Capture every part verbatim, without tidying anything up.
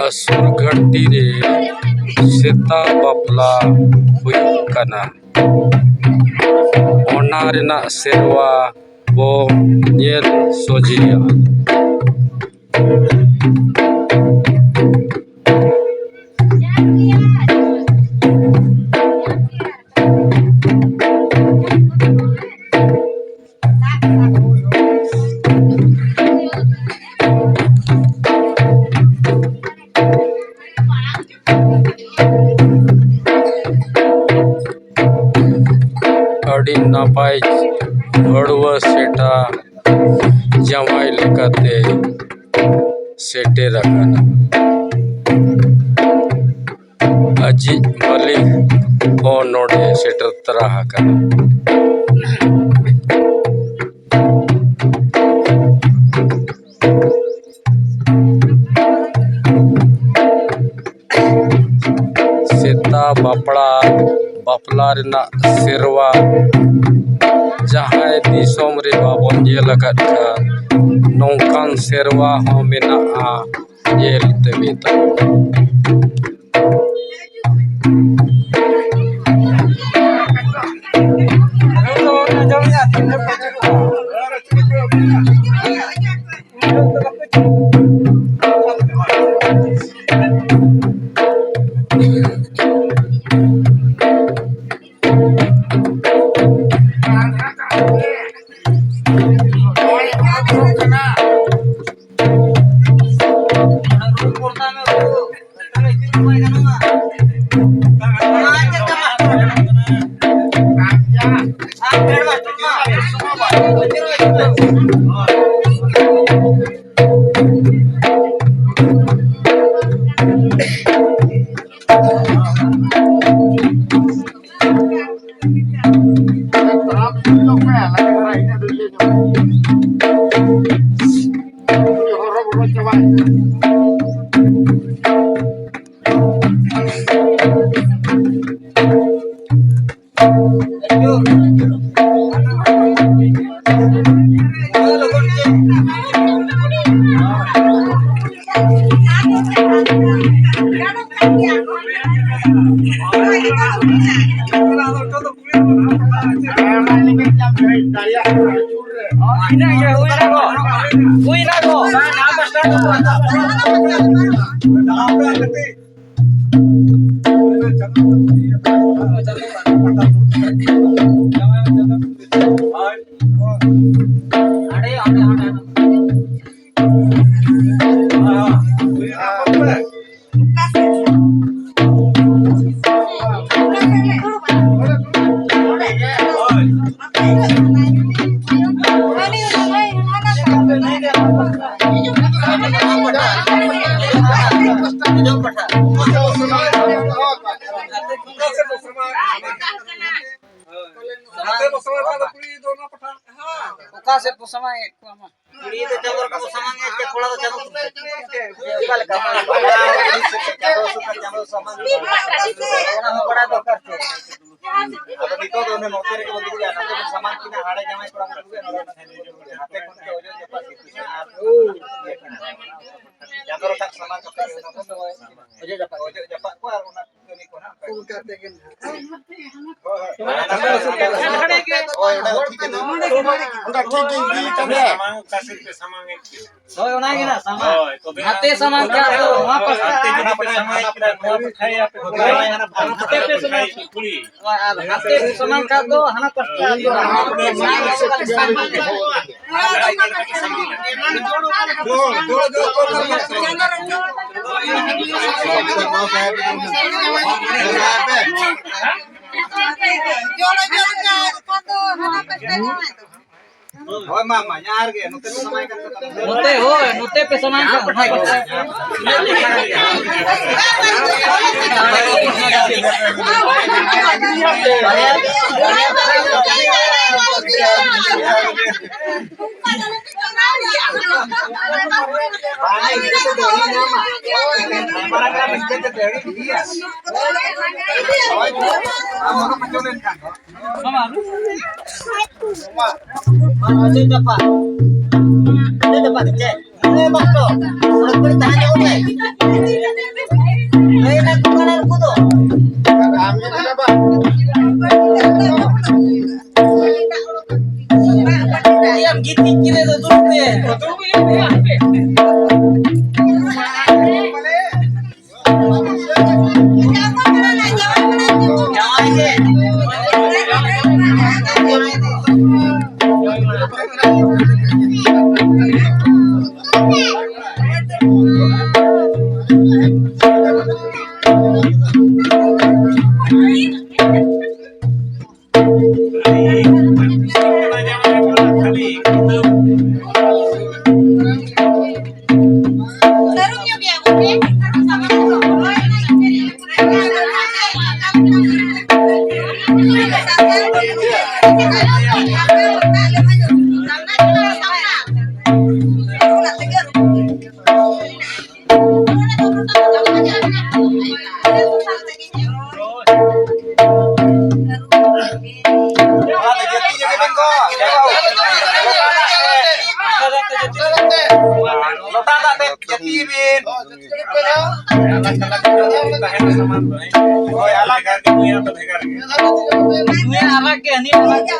ᱟᱥᱩᱨ ᱜᱷᱟᱹᱴᱤ ᱨᱮ ᱥᱮᱛᱟ ᱵᱟᱯᱞᱟ ᱦᱩᱭᱩᱜ ᱠᱟᱱᱟ᱾ ᱚᱱᱟ ᱨᱮᱱᱟᱜ ᱥᱮᱨᱣᱟ ᱵᱚ ᱧᱮᱞ ᱥᱚᱡᱷᱮᱭᱟ᱾ ᱟᱹᱰᱤ ᱱᱟᱯᱟᱭ ᱦᱟᱹᱲᱣᱟᱹ ᱥᱮᱴᱟ ᱡᱟᱶᱟᱭ ᱞᱮᱠᱟᱛᱮ ᱥᱮᱴᱮᱨ ᱟᱠᱟᱱᱟ᱾ ᱟᱡᱤᱡ ᱢᱟᱹᱞᱤᱠ ᱦᱚᱸ ᱱᱚᱰᱮ ᱥᱮᱴᱮᱨ ᱛᱚᱨᱟ ᱟᱠᱟᱱᱟ᱾ ᱥᱮᱛᱟ ᱵᱟᱯᱞᱟ, ᱵᱟᱯᱞᱟ ᱨᱮᱱᱟᱜ ᱥᱮᱨᱣᱟ ᱡᱟᱦᱟᱸᱭ ᱫᱤᱥᱚᱢ ᱨᱮ ᱵᱟᱵᱚᱱ ᱧᱮᱞ ᱟᱠᱟᱫ ᱠᱷᱟᱱ, ᱱᱚᱝᱠᱟᱱ ᱥᱮᱨᱣᱟ ᱦᱚᱸ ᱢᱮᱱᱟᱜᱼᱟ᱾ ᱧᱮᱞ ᱛᱮ ᱢᱮᱛᱟ᱾ ᱦᱩᱭᱱᱟ ᱜᱚ᱾ ᱦᱩᱭᱱᱟ ᱜᱚ᱾ ᱚᱠᱟ ᱥᱮᱫ ᱵᱚ ᱥᱟᱢᱟᱝ ᱮᱫ ᱠᱚᱣᱟ ᱢᱟ? ᱠᱩᱲᱤ ᱫᱚ ᱪᱟᱸᱫᱚ ᱨᱟᱠᱟᱵ ᱵᱚ ᱥᱟᱢᱟᱝ ᱮᱫ ᱛᱮ, ᱠᱚᱲᱟ ᱫᱚ ᱪᱟᱸᱫᱚ ᱥᱩᱨ ᱥᱮᱫ᱾ ᱚᱠᱟ ᱞᱮᱠᱟ? ᱪᱟᱸᱫᱚ ᱥᱟᱢᱟᱝ᱾ ᱚᱱᱟ ᱦᱚᱸ ᱵᱟᱲᱟᱭ ᱫᱚᱨᱠᱟᱨ ᱪᱮ᱾ ᱟᱫᱚ ᱱᱤᱛᱚᱜ ᱫᱚ ᱚᱱᱮ ᱱᱚᱛᱮ ᱨᱮᱜᱮ ᱵᱚ ᱫᱩᱲᱩᱵ ᱮᱱᱟ, ᱱᱚᱛᱮ ᱵᱚ ᱥᱟᱢᱟᱝ ᱠᱤᱱᱟ, ᱦᱟᱸᱰᱮ ᱡᱟᱶᱟᱭ ᱠᱚᱲᱟ ᱠᱚ ᱫᱩᱲᱩᱵ ᱮᱱᱟ, ᱱᱚᱛᱮ ᱠᱷᱚᱱ ᱜᱮ ᱚᱡᱚᱜ ᱡᱟᱯᱟᱜ ᱠᱤᱱᱟ᱾ ᱪᱟᱸᱫᱚ ᱨᱟᱠᱟᱵ ᱥᱟᱢᱟᱝ ᱠᱟᱛᱮ ᱚᱱᱟ ᱵᱚ ᱚᱡᱚᱜ ᱡᱟᱯᱟᱜ, ᱚᱡᱚᱜ ᱡᱟᱯᱟᱜ ᱠᱚ ᱟᱨ ᱚᱱᱟ ᱠᱟᱹᱢᱤ ᱠᱚ ᱱᱟᱦᱟᱜ ᱚᱱᱠᱟ ᱜᱮ᱾ ᱦᱳᱭ, ᱦᱳᱭ᱾ ᱦᱳᱭ, ᱚᱸᱰᱮ ᱴᱷᱤᱠ ᱜᱮ ᱤᱫᱤᱭᱮ ᱛᱟᱞᱮ᱾ ᱥᱟᱢᱟᱝ ᱚᱠᱟ ᱥᱮᱫ ᱯᱮ ᱥᱟᱢᱟᱝ ᱮᱫ ᱠᱤᱱᱟ? ᱦᱳᱭ, ᱚᱱᱟ ᱜᱮ ᱱᱟᱜ ᱥᱟᱢᱟᱝ᱾ ᱦᱳᱭ, ᱛᱚᱵᱮ ᱦᱟᱱᱛᱮ ᱥᱟᱢᱟᱝ ᱠᱷᱟᱱ ᱫᱚ ᱱᱚᱣᱟ ᱯᱟᱥᱴᱟ᱾ ᱦᱟᱱᱛᱮ ᱡᱩᱫᱤ ᱯᱮ ᱥᱟᱢᱟᱝ ᱮᱫ ᱠᱤᱱᱟ, ᱱᱚᱣᱟ ᱯᱟᱥᱴᱟ ᱟᱯᱮ ᱦᱳᱭ, ᱦᱟᱱᱛᱮ ᱯᱮ ᱥᱟᱢᱟᱝ᱾ ᱠᱩᱲᱤ᱾ ᱦᱳᱭ, ᱟᱨ ᱦᱟᱱᱛᱮ ᱯᱮ ᱥᱟᱢᱟᱝ ᱠᱷᱟᱱ ᱫᱚ ᱦᱟᱱᱟ ᱯᱟᱥᱴᱟ᱾ ᱦᱳᱭ, ᱦᱳᱭ᱾ ᱦᱳᱭ, ᱢᱟ, ᱢᱟ, ᱡᱟᱦᱟᱸ ᱨᱮᱜᱮ, ᱱᱚᱛᱮ ᱯᱮ ᱥᱟᱢᱟᱭ ᱠᱟᱱ ᱛᱟᱵᱚᱱᱟ᱾ ᱱᱚᱛᱮ, ᱦᱳᱭ, ᱱᱚᱛᱮ ᱯᱮ ᱥᱟᱢᱟᱭ ᱠᱟᱱ᱾ ᱪᱮᱫ ᱫᱚ ᱵᱟᱝ, ᱪᱮᱫ? ᱦᱮᱸ, ᱵᱟᱝ ᱫᱚ᱾ ᱚᱲᱟᱜ ᱠᱚᱨᱮ ᱛᱟᱦᱮᱸ ᱧᱚᱜ ᱢᱮ᱾ ᱞᱟᱹᱭ ᱮᱫᱟ ᱠᱚ ᱠᱟᱱᱟ ᱱᱩᱠᱩ ᱫᱚ᱾ ᱟᱢ ᱜᱮ ᱪᱮᱫᱟᱜ ᱵᱟᱝ? ᱟᱢ ᱜᱤᱛᱤᱡ ᱠᱮᱫᱮ ᱫᱚ ᱫᱩᱲᱩᱵ ᱢᱮ᱾ ᱡᱟᱶᱟᱭ ᱜᱮ᱾ ᱞᱚᱴᱟ ᱫᱟᱜ ᱛᱮ ᱡᱟᱹᱯᱤᱫ ᱵᱤᱱ᱾ ᱦᱳᱭ, ᱟᱞᱟᱜᱽ ᱜᱮ᱾ ᱱᱩᱭ ᱟᱞᱟᱜᱽ ᱜᱮ, ᱦᱟᱹᱱᱤ ᱟᱞᱟᱜᱽ ᱜᱮ᱾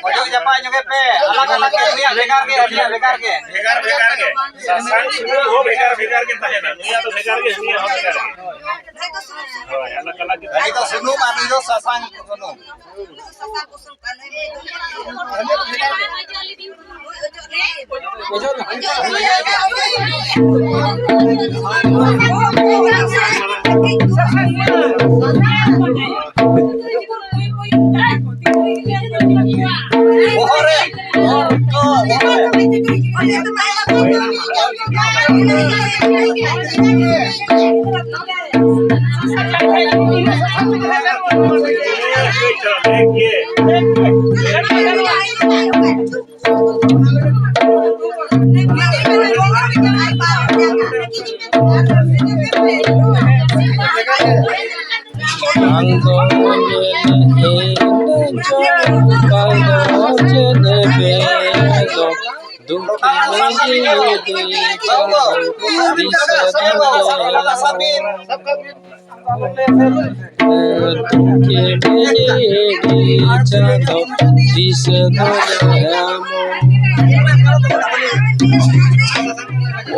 ᱚᱡᱚᱜ ᱡᱟᱯᱟᱜ ᱧᱚᱜᱮ ᱯᱮ, ᱟᱞᱟᱜᱽ ᱟᱞᱟᱜᱽ ᱜᱮ, ᱩᱱᱤᱭᱟᱜ ᱵᱷᱮᱜᱟᱨ ᱜᱮ, ᱟᱹᱞᱤᱧᱟᱜ ᱵᱷᱮᱜᱟᱨ ᱜᱮ᱾ ᱵᱷᱮᱜᱟᱨ, ᱵᱷᱮᱜᱟᱨ ᱜᱮ᱾ ᱥᱟᱥᱟᱝ ᱥᱩᱱᱩᱢ ᱦᱚᱸ ᱵᱷᱮᱜᱟᱨ, ᱵᱷᱮᱜᱟᱨ ᱜᱮ ᱛᱟᱦᱮᱱᱟ, ᱱᱩᱭᱟᱜ ᱫᱚ ᱵᱷᱮᱜᱟᱨ ᱜᱮ, ᱦᱟᱹᱱᱤᱭᱟᱜ ᱦᱚᱸ ᱵᱷᱮᱜᱟᱨ ᱜᱮ᱾ ᱦᱳᱭ, ᱟᱞᱟᱜᱽ ᱟᱞᱟᱜᱽ ᱜᱮ ᱛᱟᱦᱮᱱᱟ᱾ ᱱᱩᱭ ᱫᱚ ᱥᱩᱱᱩᱢ ᱟᱨ ᱱᱩᱭ ᱫᱚ ᱥᱟᱥᱟᱝ ᱥᱩᱱᱩᱢ᱾ ᱵᱚᱦᱚᱜ ᱨᱮ᱾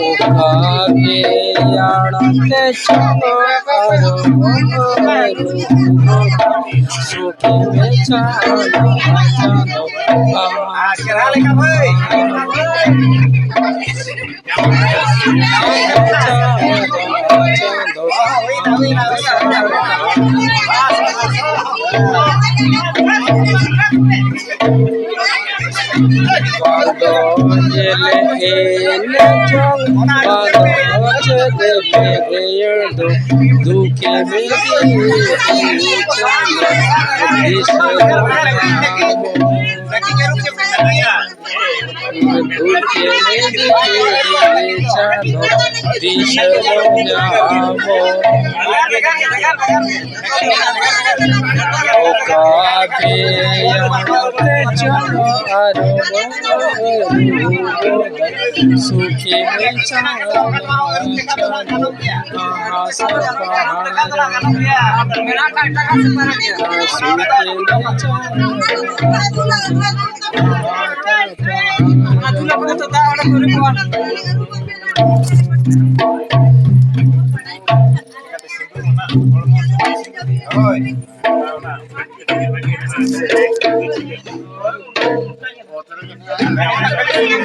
ᱚᱠᱟ ᱜᱮ ᱟᱲᱟᱝ ᱛᱮ ᱪᱚᱝ ᱟᱨ ᱥᱩᱠᱷᱮ ᱢᱮ ᱪᱟᱸᱫᱚ, ᱪᱟᱸᱫᱚ᱾ ᱚᱠᱟ ᱜᱮ ᱟᱨ ᱥᱩᱠᱷᱮ ᱢᱮ ᱪᱟᱸᱫᱚ᱾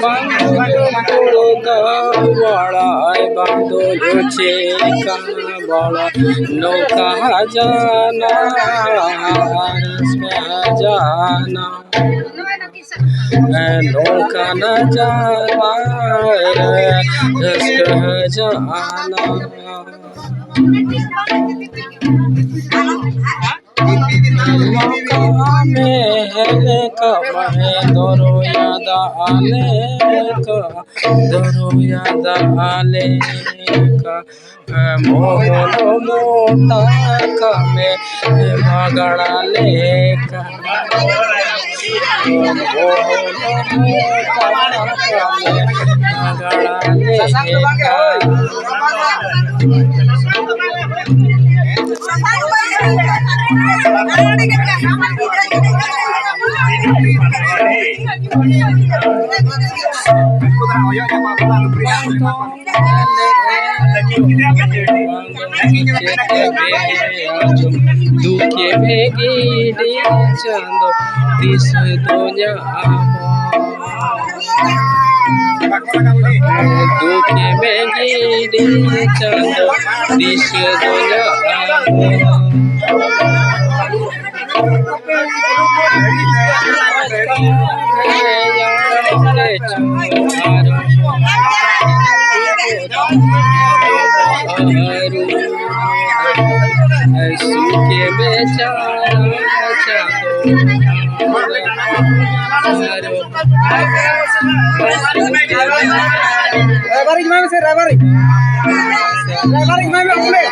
ᱵᱟᱝ ᱫᱚ ᱵᱟᱲᱟᱭ ᱵᱟᱝ ᱫᱚ ᱪᱮᱫ ᱠᱟᱱᱟ ᱵᱟᱲᱟᱭ, ᱱᱚᱝᱠᱟ ᱡᱟᱱᱟ ᱨᱟᱹᱥᱠᱟᱹ ᱡᱟᱱᱟ, ᱱᱚᱝᱠᱟᱱᱟ ᱡᱟᱱᱟ ᱨᱟᱹᱥᱠᱟᱹ ᱡᱟᱱᱟ᱾ ᱱᱚᱝᱠᱟ ᱢᱮ ᱞᱮᱠᱟ ᱢᱟᱭ ᱫᱚᱨᱚᱭᱟ ᱫᱟᱜ ᱞᱮᱠᱟ, ᱫᱚᱨᱚᱭᱟ ᱫᱟᱜ ᱞᱮᱠᱟ, ᱢᱚᱦᱚᱞ ᱢᱚᱴᱟ ᱠᱟᱜ ᱢᱮ ᱵᱟᱜᱲᱟ ᱞᱮᱠᱟ᱾ ᱫᱩᱠᱮ ᱢᱮ ᱜᱤᱰᱤ ᱪᱟᱸᱫᱚ ᱛᱤᱥ ᱫᱚᱧ ᱟᱢᱟ᱾ ᱫᱩᱠᱮ ᱢᱮ ᱜᱤᱰᱤ ᱪᱟᱸᱫᱚ ᱛᱤᱥ ᱫᱚᱧ ᱟᱢᱟ᱾ ᱨᱟᱭᱵᱟᱨᱤᱡ ᱮᱢᱟᱭ ᱢᱮᱥᱮ, ᱨᱟᱭᱵᱟᱨᱤᱡ᱾ ᱨᱟᱭᱵᱟᱨᱤᱡ ᱮᱢᱟᱭ ᱢᱮ, ᱚᱸᱰᱮ᱾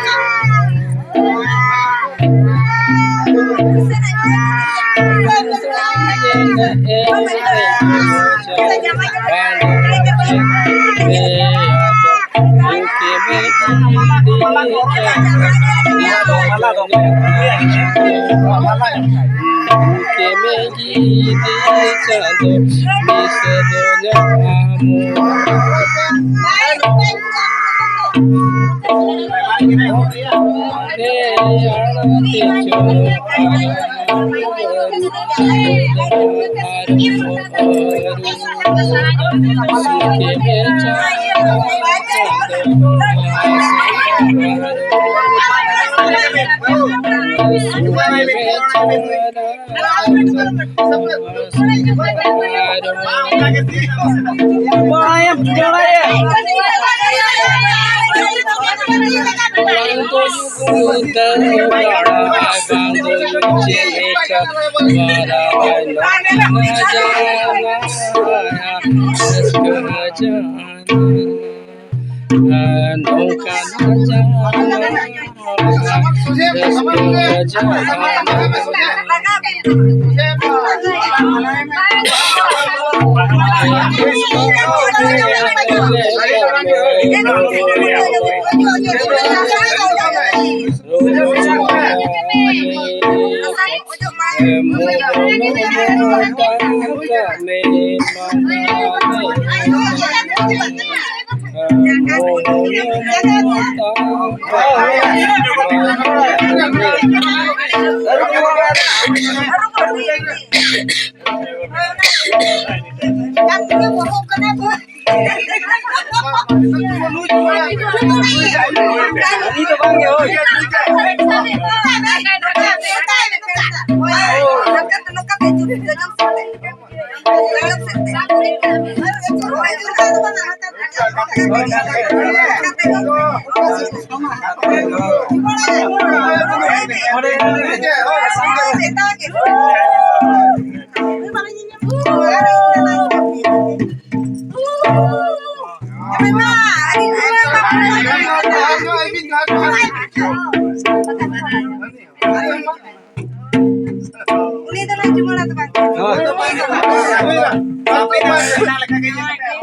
ᱩᱱᱤ ᱫᱚ ᱱᱟᱜ ᱡᱩᱢᱟᱹᱲᱟ ᱫᱚ ᱵᱟᱝ ᱠᱟᱱᱟ᱾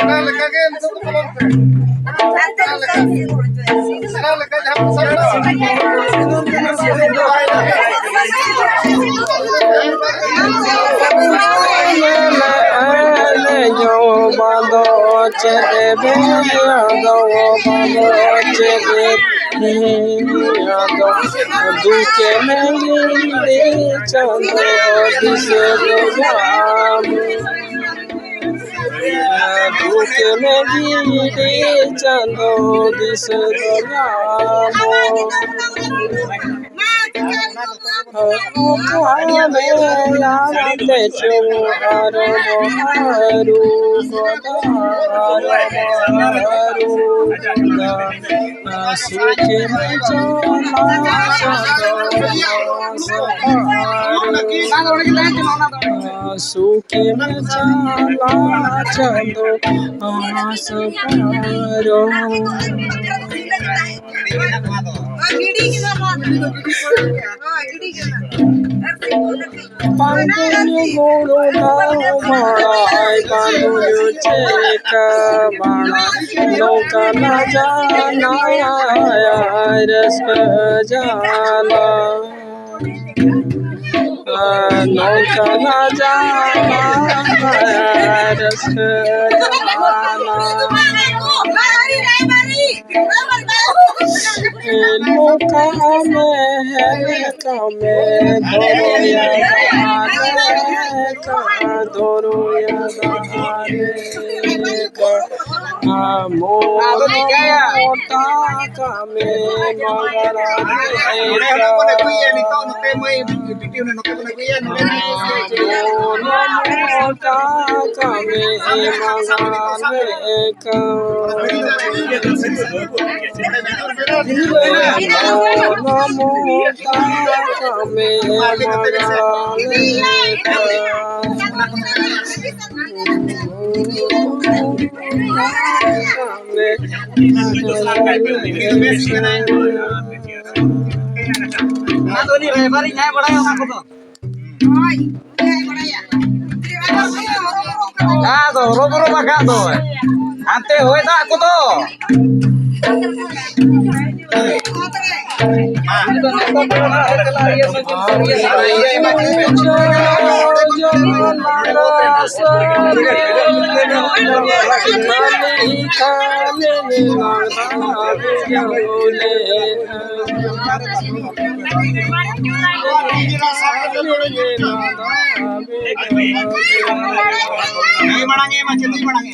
ᱚᱱᱟ ᱞᱮᱠᱟ ᱜᱮ ᱱᱤᱛᱚᱜ ᱫᱚ ᱵᱚᱞᱚᱱ ᱯᱮ᱾ ᱚᱱᱟ ᱞᱮᱠᱟ ᱡᱟᱦᱟᱸ ᱠᱚ ᱥᱟᱵ ᱠᱟᱜᱼᱟ᱾ ᱟᱞᱮ ᱧᱚ ᱵᱟᱸᱫᱚ ᱪᱮᱫ ᱮ ᱵᱮᱱ ᱟᱫᱚ ᱵᱟᱸᱫᱚ ᱪᱮᱫ ᱮ ᱟᱫᱚ ᱫᱩᱠᱮ ᱢᱮᱱ ᱪᱟᱸᱫᱚ ᱫᱤᱥᱟᱹ ᱫᱚ ᱧᱟᱢ᱾ ᱫᱩᱠᱮ ᱢᱮᱱ ᱪᱟᱸᱫᱚ ᱫᱤᱥᱟᱹ ᱫᱚ ᱧᱟᱢ᱾ ᱚᱠᱟᱨᱮ ᱟᱢ ᱛᱮ ᱪᱚᱝ ᱟᱨᱚ ᱟᱹᱨᱩ ᱜᱚᱫᱟ, ᱟᱨᱚ ᱟᱹᱨᱩ ᱜᱚᱫᱟ᱾ ᱥᱩᱠᱮᱢ ᱪᱟᱞᱟᱜ ᱪᱟᱸᱫᱚ, ᱥᱩᱠᱮᱢ ᱪᱟᱞᱟᱜ ᱪᱟᱸᱫᱚ, ᱟᱥ ᱯᱟᱨᱚᱢ᱾ ᱵᱟᱝ ᱫᱩᱧ ᱜᱩᱲ ᱰᱟᱣ ᱵᱟᱲᱟᱭ, ᱵᱟᱝ ᱫᱩᱧ ᱪᱮᱠᱟ ᱵᱟᱲᱟᱭ, ᱱᱚᱝᱠᱟᱱᱟ ᱡᱟᱱᱟᱭ ᱨᱟᱹᱥᱠᱟᱹ ᱡᱟᱞᱟ᱾ ᱱᱚᱝᱠᱟᱱᱟ ᱡᱟᱱᱟᱭ ᱨᱟᱹᱥᱠᱟᱹ ᱡᱟᱞᱟ᱾ ᱱᱚᱝᱠᱟ ᱢᱮ ᱦᱮᱞᱮ ᱠᱟᱢᱮ ᱫᱚᱨᱭᱟ ᱫᱟᱜ ᱞᱮᱠᱟ, ᱫᱚᱨᱭᱟ ᱫᱟᱜ ᱞᱮᱠᱟ᱾ ᱟᱢ ᱟᱫᱚ ᱪᱤᱠᱟᱹᱭᱟ? ᱢᱚᱴᱟ ᱠᱟᱢᱮ ᱢᱟᱜᱟᱲᱟ ᱱᱚᱰᱮ ᱦᱚᱸ ᱵᱚᱱ ᱟᱹᱜᱩᱭᱮᱭᱟ ᱱᱤᱛᱚᱜ, ᱱᱚᱛᱮ ᱢᱟᱹᱭ ᱵᱤᱴᱤ ᱦᱚᱸ ᱱᱚᱛᱮ ᱵᱚᱱ ᱟᱹᱜᱩᱭᱮᱭᱟ, ᱱᱚᱰᱮ ᱱᱟᱜ ᱮ ᱥᱮ ᱪᱮᱫ? ᱟᱢ ᱢᱚᱴᱟ ᱠᱟᱢᱮ ᱢᱟᱜᱟᱲᱟ ᱞᱮᱠᱟ᱾ ᱚᱱᱟ ᱫᱚ ᱩᱱᱤ ᱨᱟᱭᱵᱟᱨᱤᱡ ᱡᱟᱦᱟᱸᱭ ᱵᱟᱲᱟᱭᱟ ᱚᱱᱟ ᱠᱚᱫᱚ᱾ ᱟᱫᱚ ᱦᱚᱨᱚᱵᱚᱨᱚ ᱵᱟᱠᱷᱟᱡ ᱫᱚ᱾ ᱦᱟᱱᱛᱮ ᱦᱚᱭ ᱫᱟᱜ ᱠᱚᱫᱚ᱾ ᱢᱟᱲᱟᱝ ᱮ ᱢᱟ, ᱪᱮᱫ ᱢᱟᱲᱟᱝ ᱮ?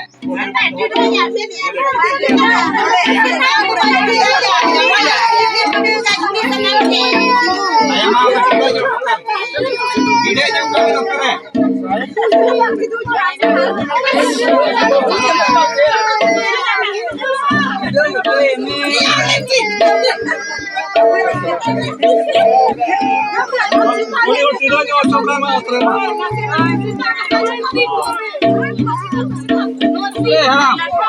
ᱛᱟᱭᱚᱢ ᱟᱢ ᱫᱚ ᱪᱮᱫ ᱞᱟᱹᱜᱤᱫ ᱫᱚᱨᱠᱟᱨ? ᱵᱷᱤᱲᱟᱹᱣ ᱧᱚᱜ ᱠᱟᱹᱢᱤ ᱫᱚᱨᱠᱟᱨ᱾ ᱪᱚᱯᱮ ᱢᱟ, ᱚᱛᱨᱮ ᱢᱟ᱾ ᱮ ᱦᱟᱲᱟᱢ᱾